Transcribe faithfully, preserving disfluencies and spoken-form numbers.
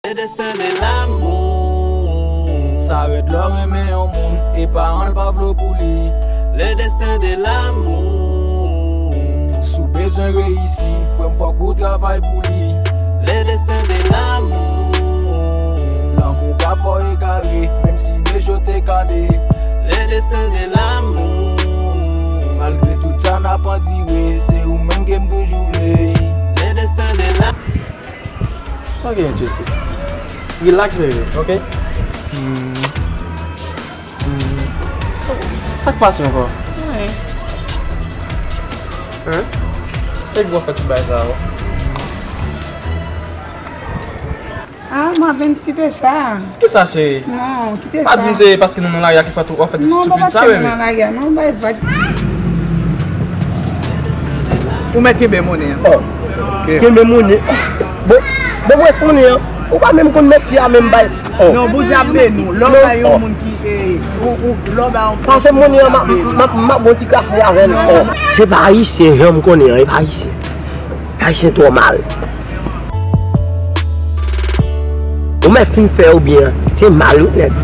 Le destin de l'amour. Sa rèd lè w renmen yon moun e paran l pa vle w pou li. Le destin de l'amour. Si w bezwen reyisi, frè m, fòk ou travay pou li. Le destin de l'amour. Lanmou ka fè w egare, menm si de je w te kale. Le destin de l'amour. Malgre tout sa n ap andire, se ou menm ke m toujou vle. Le destin de l'amour. Sa w gen, Jesse? Relax, baby, ok? Hmm. Hmm. Sa k pase ankò? Anyen. Hein? E gwo fè tout bagay sa yo. Ah, Marvens, kite sa. Kisa, cheri? Non, kite sa. Pa di m se paske nou nan lari a ki fè w fè tout stupid sa, baby. Non, pa paske nou nan lari a, non, bay vag. Ou mèt kenbe monnen an. Oh. Ok. Kenbe monnen. Bon, bon, mwen monnen an. Ou pa menm konn mèsi a menm bay. Oh. Non, Bondye ap beni w. Lè w bay yon moun ki, eh, ou, ou, lè w bay yon... Pase monnen an, m ap, m ap, m ap bon ti kafe avè l. Oh. Se pa ayisyen, jan m konnen an, e pa ayisyen. Ayisyen twò mal. Ou mèt fin fè oubyen se mal wi nèg.